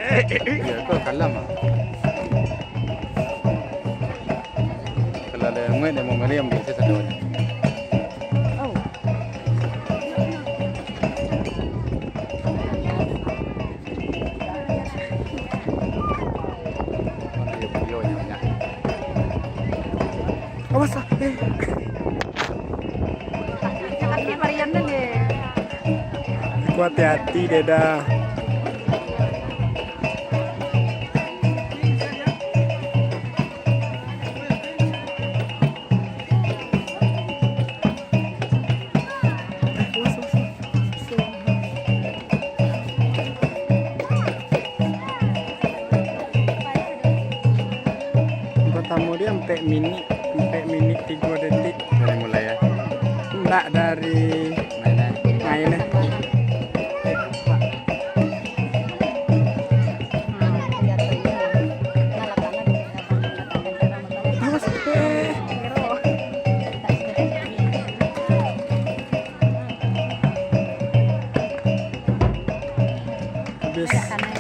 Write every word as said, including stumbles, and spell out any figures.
Iyo, ko kalam ah. Kalau ado yang muek, dia mau meriam, biasa sadonyo. Awas ah. Eh. Aku hati-hati deh dah. Pertamo dia ampek minik, ampek minik tigo detik. Dari mulai ya? Ndak, dari main, eh. Awas, eh. Habis.